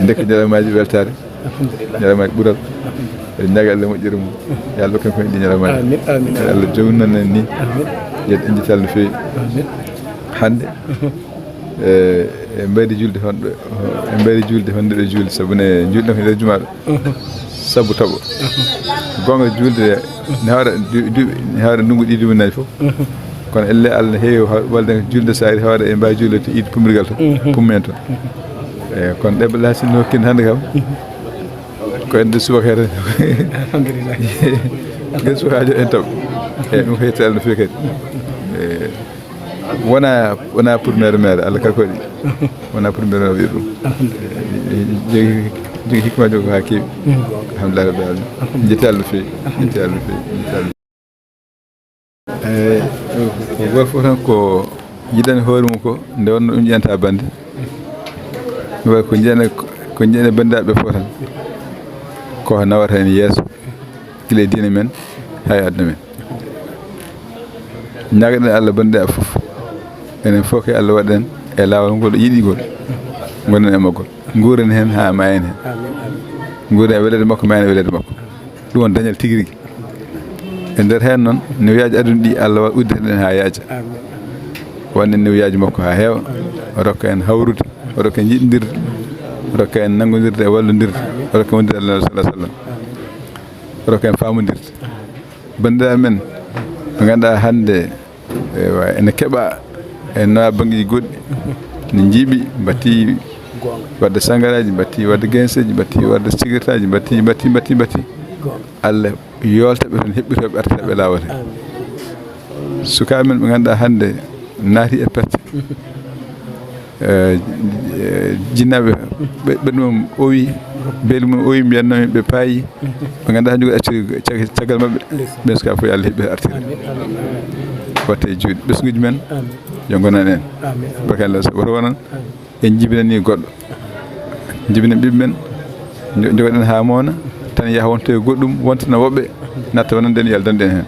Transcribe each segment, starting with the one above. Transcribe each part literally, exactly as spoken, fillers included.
Ndeke ñalawmaaji weltaare. Alhamdulillah. Ñalawmaaji ɓural. Alhamdulillah. Eɗen ñaaga Allah moƴƴere mum. Yo Allah rokku en ko en ɗi ñalawmaaji. Amin, amin. Yo Allah jownan en ni. Amin. Yo en njital no feewi. Amin. Hannde, e, e mbaydi julde honɗo, e mbaydi julde honde ɗo julde, sabu ne julde ko nder jumaa ɗo. Sabu toɓo. Goonga julde ne hawra du-, du-, ne hawra ndungu ɗiɗi dumunnaji fof. Kono elle Allah ne heewi ha-, walde julde saari hawra e mbawi julde to iid pummirgal to. Pummen to. E, kono ɗeɓɓe la sinno hokkinde hannde kam. Ko ende subaka tan. Alhamdulillah. Nde subaka jo en toɓo. E, ɗum ko yettade no feewi kadi. E, wona, wona pour mere mere, Allah kala ko waɗi. Wona pour mere mere wiya ɗum. Alhamdulillah. Jogi, jogi hikmaji ko ha keewi. Alhamdulillah rabbil alamin. Alhamdulillah. Jetti Allah no feewi. Jetti Allah no feewi. Jetti Allah. Eyi, ko goto fof tan ko yiɗani hoore mum ko nde wonno ɗum ƴenta bande. Waɗi ko jiɗani, ko jiɗani banndiraaɓe fof tan. Ko nawata en yeeso, gila e diine men, haa e aduna men. Ñaagoɗen Allah banndiraaɓe fof. Enen fof ko Allah waɗa en e laawol ngol o yiɗi ngol. Ngonen e maggol. Nguuren heen haa maayen heen. Nguuren e weleede makko, maayen e weleede makko. Ɗum won dañal tigi rigi. E nder heen noon, newiyaaji aduna ɗi Allah wa-, uddita ɗen haa yaaja. Waɗa en newiyaaji makko haa heewa. O rokka en hawrude, o rokka en yiɗndirde, o rokka en nanngondirde e wallondirde, o rokka en wondirde Allah sallallahu alaihi wasallam. O rokka en faamondirde. Banndiraaɓe men, ɓe ngannduɗaa hannde, ewa, ene keɓa, ene nawa banngeeji goɗɗi, ne njiiɓi, mbatti waɗde sangaraaji, mbatti waɗde genseeji, mbatti waɗde sigartaaji, mbatti, mbatti, mbatti, mbatti. Allah yoolta ɓe toon, heɓɓitoo ɓe, artira ɓe laawol he. Sukaaɓe men ɓe ngannduɗaa hannde naati e perte. Eh, eh, jinnaaɓe, ɓe-, ɓerɗe mum owi, beeli mum owi, mbiyatnoo mi ɓe paayi. Ɓe ngannduɗaa hannde ko acci cag-, caggal maɓɓe. Ɓen sukaa fof yo Allah heɓɓe artira. Watte e juuɗe ɓesnguuji men. Yo ngonan en. Barka Allah, so woto wonan. En jibinanii goɗɗo. Jibinen ɓiɓɓe men. Jo-, jogoɗen haa mawna. Tan yaha wonta e goɗɗum, wontana woɓɓe. Natta wonande en, yo Allah dandu en heen.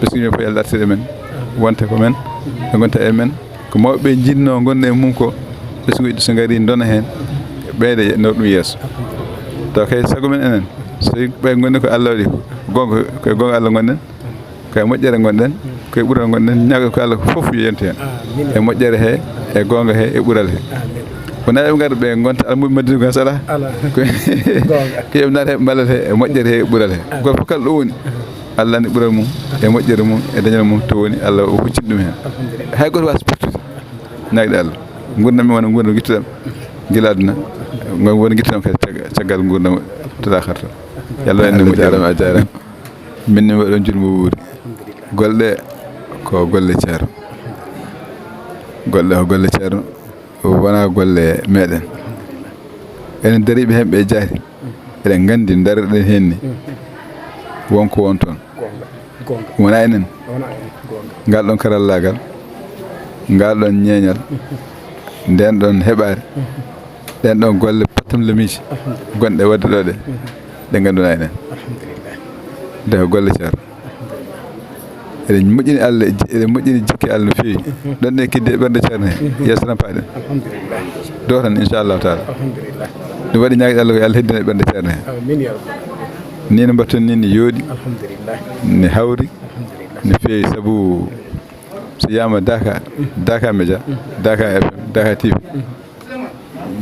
Ɓesnguuji men fof yo Allah artir e men. Wonta ko men. Ɓe ngonta e men. Ko mawɓe ɓe njinnoo ngonɗen e mum ko. Ɓesnguuji so ngari ndona heen. Ɓeyda no ɗum yeeso. Taw kay sago men enen. So ɓe ngonɗen ko Allah waɗi ko. Goonga, ko e goonga Allah ngonɗen. Ko e moƴƴere ngonɗen, ko e ɓural ngonɗen, ñaagoɗen ko Allah ko fof yo yentu heen. E moƴƴere he, e goonga he, e ɓural he. Wonaa ɓe ngara ɓe ngonta almuɓe Madina Gounass alaa. Ko, ko yoɓe naata he, ɓe mballata he, e moƴƴere he, e ɓural he. Gooto fof kala ɗo woni, Allah anndi ɓural mum, e moƴƴere mum, e dañal mum to woni, Allah o huccini ɗum heen. Hay gooto waasa pertude. Ñaagde Allah. Nguurndam men wona nguurndam gittuɗam. Gila aduna. Ngon wona gittuɗam kadi cag-, caggal nguurndam to laakhara to. Yalla en Allah moƴƴere. Jaaraama, a jaaraama. Min ne mbaɗon juuɗe mo wuuri. Golle ɗe ko golle Ceerno. Golle ɗe ko golle Ceerno. Wonaa golle meɗen. Enen dariiɓe heen ɓe jaari. Eɗen nganndi daroɗen heen ni. Won ko won toon. Wonaa enen. Ngal ɗoon karallaagal. Ngal ɗoon ñeeñal. Ndeen ɗoon heɓaare. Ɗeen ɗoon golle pattam lamiiji gonɗe waɗde ɗo ɗe, ɗe ngannduɗaa enen. Nde ko golle Ceerno. Eɗen moƴƴini Allah, eɗen moƴƴini jikke Allah no feewi. Ɗon ɗe keddi e ɓernde Ceerno he. Yeeso tan paaɗen. Ɗo tan, inchallahu taala. Ɗum waɗi ñaagde Allah ko yo Allah heddin e ɓernde Ceerno he. Ni no mbaɗton ni, ne yooɗi. Ne hawri. Ne feewi sabu so yama Daka, Daka Media, Daka F M, Daka T V.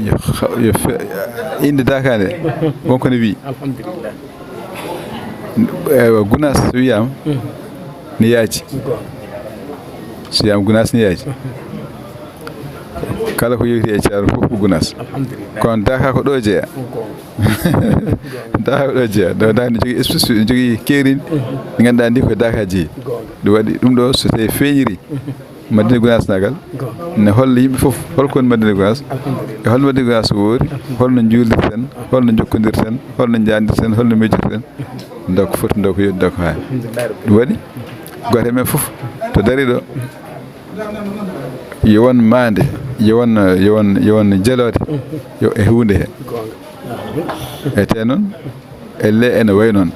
Yo xa-, yo fe-, innde Daka nde, wonko ne wiyi. Alhamdulillah. Eywa, Gunaas so wiyaama, ne yaaji. So wiyaama Gunaas ne yaaji. Kala ko yowiti e Ceerno fof ko Gunaas. Alhamdulillah. Kono Daka ko ɗo jeyaa. Daka ko ɗo jeyaa. Ɗo Daka ne jogii esprit, ne jogii keerin. Ndi ngannduɗaa ndi ko Daka jeyi. Ɗum waɗi ɗum ɗo so tawi feeñiri. Madina Gunaas nagal ne holla yimɓe fof hol ko woni Madina Gunaas, e hol Madina Gunaas woori, hol no njuulirten, hol no jokkondirten, hol no njaandirten, hol no miijirten. Nde ko foti, nde ko yoni, nde ko haani. Ɗum waɗi gooto e men fof to dari ɗo yo won maande, yo won, yo won, yo won jeloode yo e huunde he. E tee noon, elle ene wayi noon.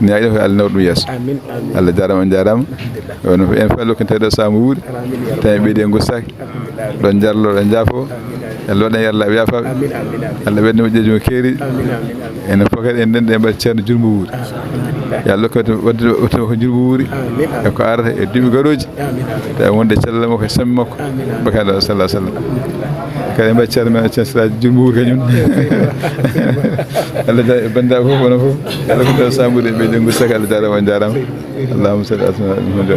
Ñaagiɗen ko Allah nawɗum yeeso. Amin, amin. Allah jaaraama, on jaaraama. Wano en fof en lokkinteeɗo Sambu Wuuri. Amin, ya rabbal. Tawi ɓeydi en gustaaki. Ɗon jarlo, ɗon jaafo. Allah waɗan yalla yaafaɓe. Amin, amin, amin. Allah ɓeydan moƴƴeeji mo keeri. Amin, amin, amin. Enen fof kadi en ndenndi en mbaɗi Ceerno Jurmo Wuuri. Alhamdulillah. Yo Allah okku en wadde, wadde ko Jurmo Wuuri. Amin, amin. E ko arata e duuɓi garooji. Amin, amin. Tawi wonde cellal makko e sembe makko. Amin, amin. Bakaaɗo sallallahu alaihi wasallam. Kadi en mbaɗi Ceerno men, Ceerno Siraaji Jurmo Wuuri kañum. Allah jaaraama e banndiraaɓe fof, onon fof. Allah ko taw Sambude ɓe janngu saka, Allah jaaraama, on jaaraama. Allahumma salli ala sayyidina Muhammad.